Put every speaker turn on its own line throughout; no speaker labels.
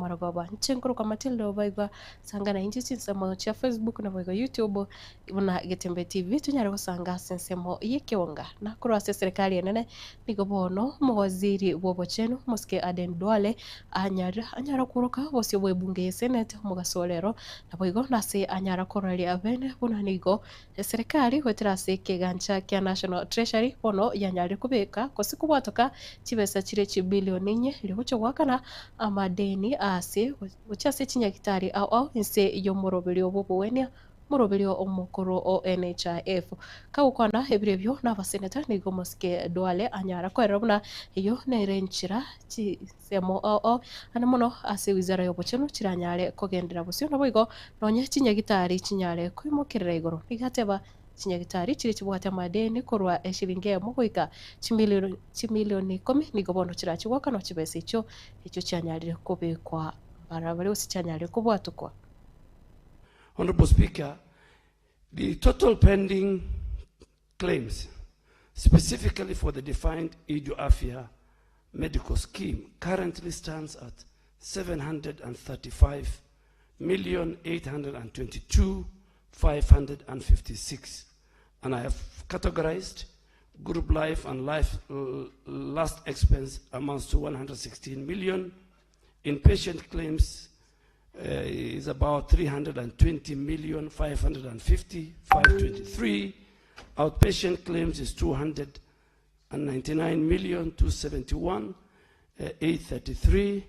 marogoba. Inche nkorokwa Matilda Obaigwa, sanga nainche chinsemo chia Facebook naboigo YouTube buna Getembe TV tonyare gosanga ase ensemo y'ekeonga. Na korwa ase eserekari enene nigo bono omowaziri bw'obochenu omosike Aden Duale anyare anyara kworoka bosio bw'ebunge ye Senate omogaso o rero naboigo nase anyara kororeria bene buna nigo Eserekari goetera ase ekegancha kia National Treasury bono yanyarire kobeka gose kobwatoka chibesa chire chibilioni inye erio gochia goakana amadeni ase gochia ase chinyagitari ao ao inse y'omoroberio bw'obogwenia omoroberio omokoro o NHIF. Kagokwana ebiro ebio n'abaseneta nigo omosike Duale anyara koerera buna eyio nere enchera chinsemo ao ao ande mono ase wizara y'obochenu chiranyare kogenderera bosio naboigo Nonya chinyagitari chinyare koimokerera igoro, nigo ateba, Chinyagitari chiria chibwate amadeni korwa eshilingi eyemo goika chimilioni ikomi nigo bono chirache goakanwa chibesa echio, echio chianyarire kobekwa mbarabare gose chianyarire kobwatokwa.
Honourable Speaker, the total pending claims specifically for the defined Ijo Afya medical scheme currently stands at 735,822,556 and I have categorized group life and life last expense amounts to 116 million inpatient claims is about 320 million 550 523 outpatient claims is 299 million 271 833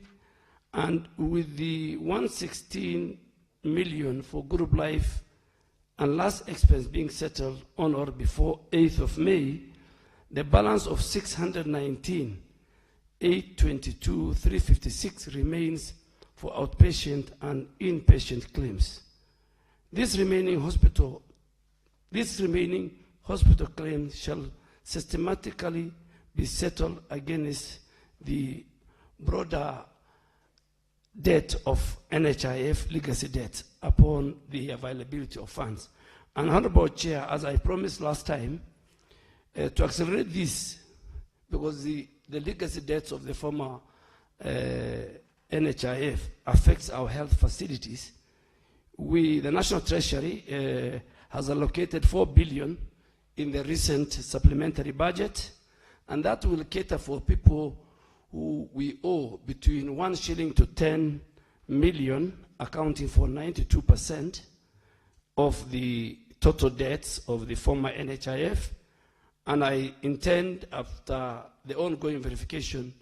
and with the 116 million for group life and last expense being settled on or before 8th of May, the balance of 619 822 356 remains for outpatient and inpatient claims. This remaining hospital, this remaining hospital claims shall systematically be settled against the broader debt of NHIF legacy debt upon the availability of funds. And Honorable Chair, as I promised last time, uh, to accelerate this, because the, the legacy debts of the former uh, NHIF affects our health facilities, we, the National Treasury uh, has allocated 4 billion in the recent supplementary budget, and that will cater for people who we owe between 1 shilling to 10 million, accounting for 92% of the total debts of the former NHIF. And I intend, after the ongoing verification,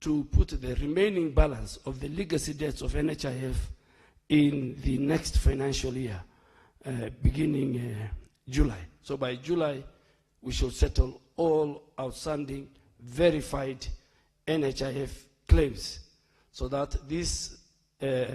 to put the remaining balance of the legacy debts of NHIF in the next financial year, uh, beginning uh, July. So by July, we shall settle all outstanding verified NHIF claims so that this uh,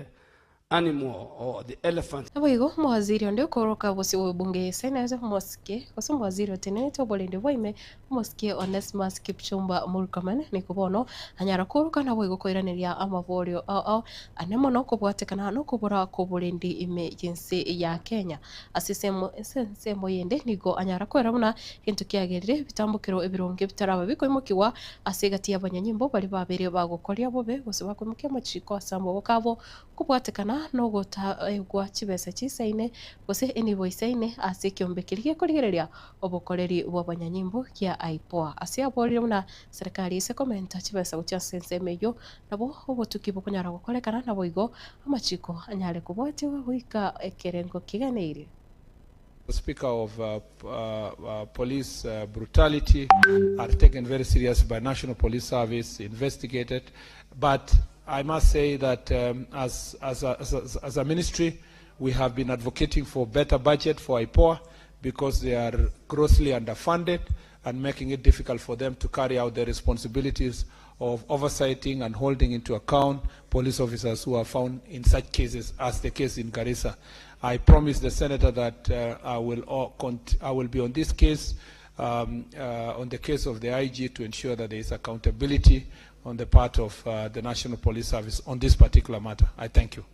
animal or the elephant.
Naboigo omowaziri onde okoroka bosio bw'ebunge ye Senate, omosike, gose omowaziri otenenete oborendi bwaime, omosike Onesmus Kipchumba Murkomen, nigo bono anyara koroka naboigo koiraneria amaborio ao ao ane mono kobwatekana nokobora kw'oborendi ime y'ense ya Kenya. Ase esemo ase ensemo yende nigo anyara kwera buna egento kiagerire ebitambokero ebironge bitaraba bikoimokigwa ase egati y'abanyanyimbo baria babere bagokoria bobe gose bakoimokia amachiko ase amaboko abo kobwatekana nogotaegwa chibesa chisaine gose enibo isaine ase ekiombe keria gekorigereria obokoreri bw'abanyanyimbo gia IPOA. Ase aborire buna serikali ase komenta chibesa gochia ase ensemo eyio nabo obotuki bokonyara gokorekana naboigo amachiko anyare kobwatigwa goika ekerengo kiganeiri.
Speaker of uh, uh, police uh, brutality are taken very seriously by National Police Service, investigated. But I must say that um, as, as, a, as, a, as a ministry, we have been advocating for better budget for IPOA because they are grossly underfunded and making it difficult for them to carry out their responsibilities of oversighting and holding into account police officers who are found in such cases as the case in Garissa. I promise the senator that uh, I, will, I will be on this case, um, uh, on the case of the IG, to ensure that there is accountability on the part of uh, the National Police Service on this particular matter. I thank you.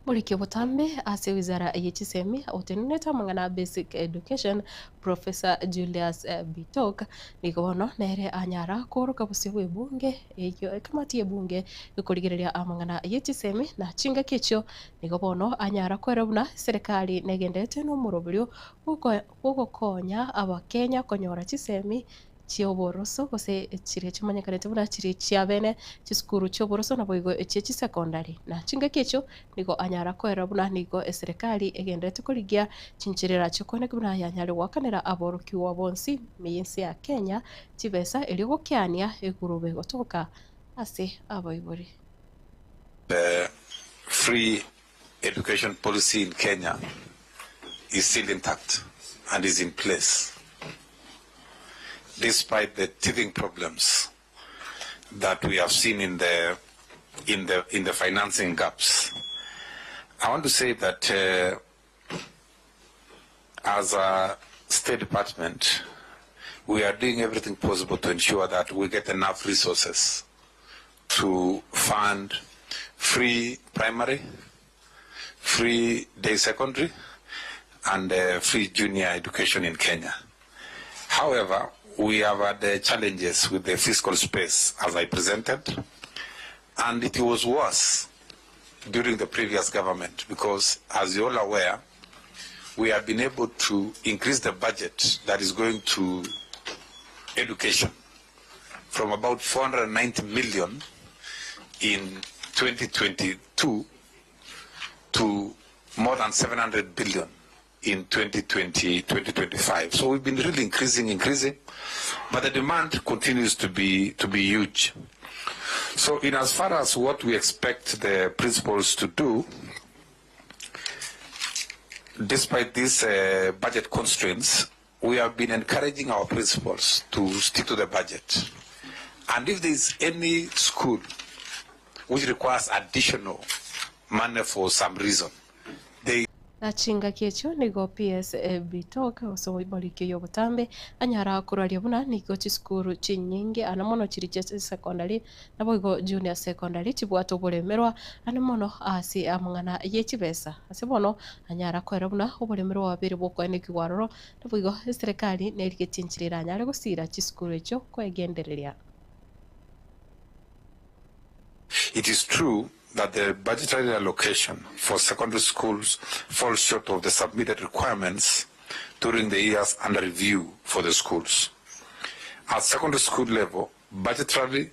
Morikia botambe ase wizara ye chisemi otenenete amang'ana a Basic Education Professor Julius Bitok nigo bono nere anyara kooroka bosio bw'ebunge eyio ekamati y'ebunge ekorigereria amang'ana ye chisemi na chingaki echio nigo bono anyara koerwa buna eserekari negenderete nomoroberio bw'ogokonya abakenya konyora chisemi chi'oboroso, gose chiria chimanyekanete buna chiria chi'abene, chisukuru chi'oboroso, naboigo echie chisekondari. Na chingaki echio nigo anyara koerera buna nigo eserekari egendererete korigia chincherera chi'okoeneki buna yanyare goakanera aborokigwa bonsi ime y'ense ya Kenya chibesa erio gokeania egurube gotoka ase abaibori.
The free education policy in Kenya is still intact and is in place despite the teething problems that we have seen in the in the in the financing gaps. I want to say that uh, as a State Department, we are doing everything possible to ensure that we get enough resources to fund free primary, free day secondary, and uh, free junior education in Kenya. However, we have had uh, challenges with the fiscal space as I presented, and it was worse during the previous government because, as you're all aware, we have been able to increase the budget that is going to education from about 490 million in 2022 to more than 700 billion in 2020, 2025. So we've been really increasing, increasing, but the demand continues to be, to be huge. So in as far as what we expect the principals to do, despite these uh, budget constraints, we have been encouraging our principals to stick to the budget. And if there is any school which requires additional money for some reason, they
Na chingaki echio nigo PS Bitok gose omoiboriki oyo obotambe anyara koraria buna nigo chisukuru chinyinge ana mono chiria chia secondary naboigo junior secondary chibwate oboremerwa ande mono ase amang'ana ye chibesa. Ase bono anyara koera buna oboremerwa bwabere bwokoenekigwa aroro naboigo eserekari nerigetie enchera eranyare gosira chisukuru echio kwegendereria.
It is true that the budgetary allocation for secondary schools falls short of the submitted requirements during the years under review for the schools. At secondary school level, budgetary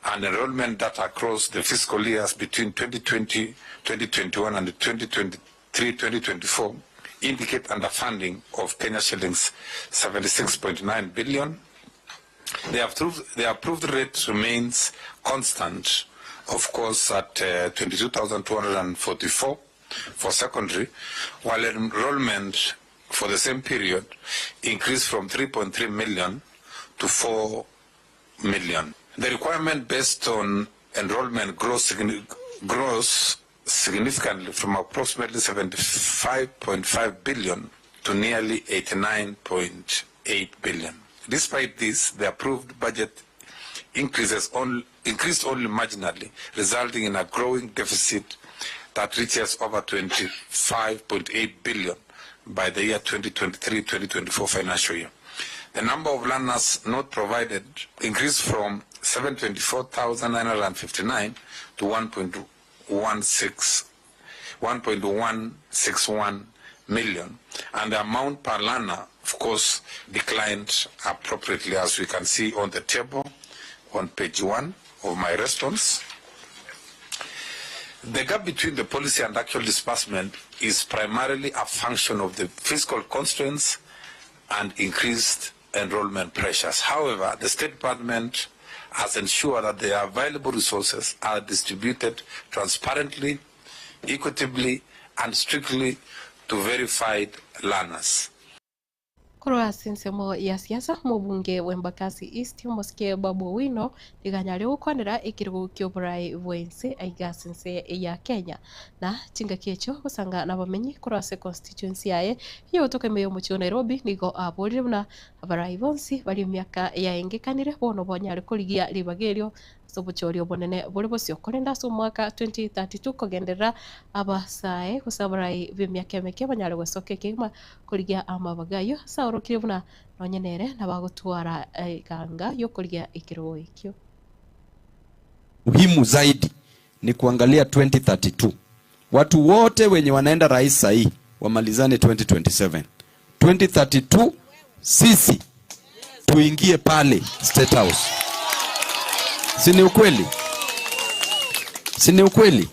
and enrollment data across the fiscal years between 2020, 2021 and 2023, 2024 indicate underfunding of Kenya shillings 76.9 billion. The approved, the approved rate remains constant, of course, at uh, 22,244 for secondary, while enrollment for the same period increased from 3.3 million to 4 million. The requirement based on enrollment grows, grows significantly from approximately 75.5 billion to nearly 89.8 billion. Despite this, the approved budget increases on, increased only marginally, resulting in a growing deficit that reaches over 25.8 billion by the year 2023-2024 financial year. The number of learners not provided increased from 724,959 to 1.16 1.161 million, and the amount per learner, of course, declined appropriately, as we can see on the table on page one of my response. The gap between the policy and actual disbursement is primarily a function of the fiscal constraints and increased enrollment pressures. However, the State Department has ensured that the available resources are distributed transparently, equitably, and strictly to verified learners.
Korwa ase ensemo ya siasa, omobunge bw'Embakasi East omosike Babu Owino nigo anyare gokwanera ekerogo ki'oborai bw'ense aiga ase ense ya Kenya. Na chingaki echio gosanga nabamenyi korwa ase constituency yaye eyogotoka ime y'omochie o Nairobi nigo aborire buna abarai bonsi baria emiaka yaengekanire bono banyare korigia ribaga erio. Ase obochori obonene bore bosio, korende ase omwaka 2032 kogenderera abasae gose abarai b'emiaka emeke banyare gwesoka ekegima korigia amabaga ayio ase aorokirie buna nonye nere nabagotwara eganga y'okorigia ekerogo ekio.
Muhimu zaidi ni kuangalia 2032. Watu wote wenye wanaenda rais sahii wamalizane 2027. 2032 sisi tuingie pale State House. Si ni ukweli? Si ni ukweli?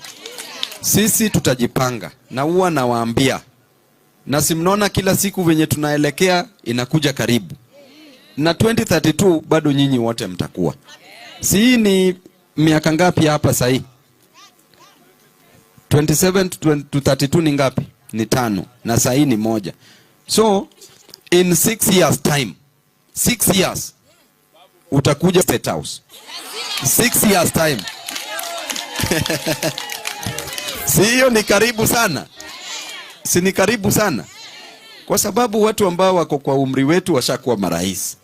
Sisi tutajipanga na huwa nawaambia, na si mnaona kila siku venye tunaelekea inakuja karibu, na 2032 bado nyinyi wote mtakuwa. Si hii ni miaka ngapi hapa sahii? 27 to 32 ni ngapi? Ni tano, na sahii ni moja. So in 6 years time, 6 years utakuja State House. 6 years time. Si hiyo ni karibu sana? Si ni karibu sana? Kwa sababu watu ambao wako kwa umri wetu washakuwa marais.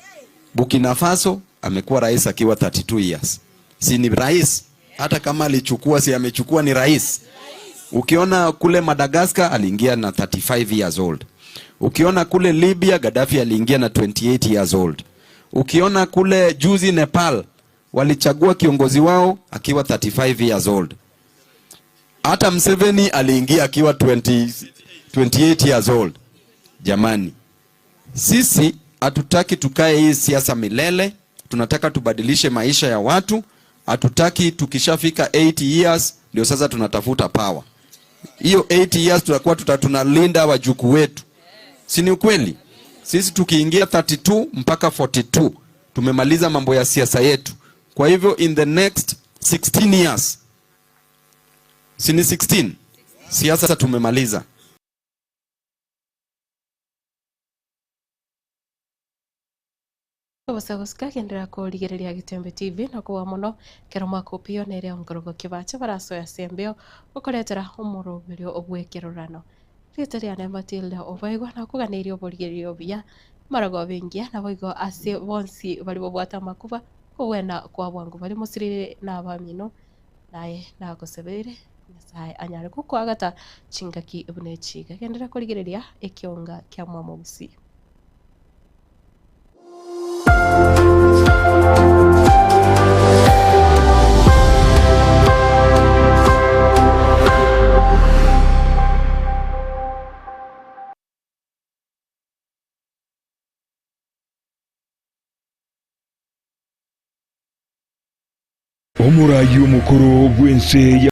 Burkina Faso amekuwa rais akiwa 32 years. Si ni rais? Hata kama alichukua, si amechukua, ni rais. Ukiona kule Madagascar aliingia na 35 years old. Ukiona kule Libya Gaddafi aliingia na 28 years old. Ukiona kule juzi Nepal walichagua kiongozi wao akiwa 35 years old. Hata Museveni aliingia akiwa 28 years old. Jamani, sisi hatutaki tukae hii siasa milele. Tunataka tubadilishe maisha ya watu. Hatutaki tukishafika 80 years ndio sasa tunatafuta power. Hiyo 80 years tutakuwa tunalinda wajukuu wetu. Si ni ukweli? Sisi tukiingia 32 mpaka 42 tumemaliza mambo ya siasa yetu. Kwa hivyo in the next 16 years, si ni 16? Siasa tumemaliza.
Obosa gosika genderera korigereria Getembe TV na koba mono ekero mwakopio nere onkorogo kibache barasoe ase embeo gokoretera omoroberio bw'ekerorano. Rieta riane Matilda Obaigwa nakoganeirie oborigereria obuya amarogoba engiya naboigo ase bonsi baria babwate amakuba kogwena kwa bwango baria mosirire na abamino naye nagosebeire Nyasaye anyare gokoagata chingaki buna echi iga. Genderera korigereria ekionga kia Mwamogusii.
Omoraai omokoro bw'ense ya.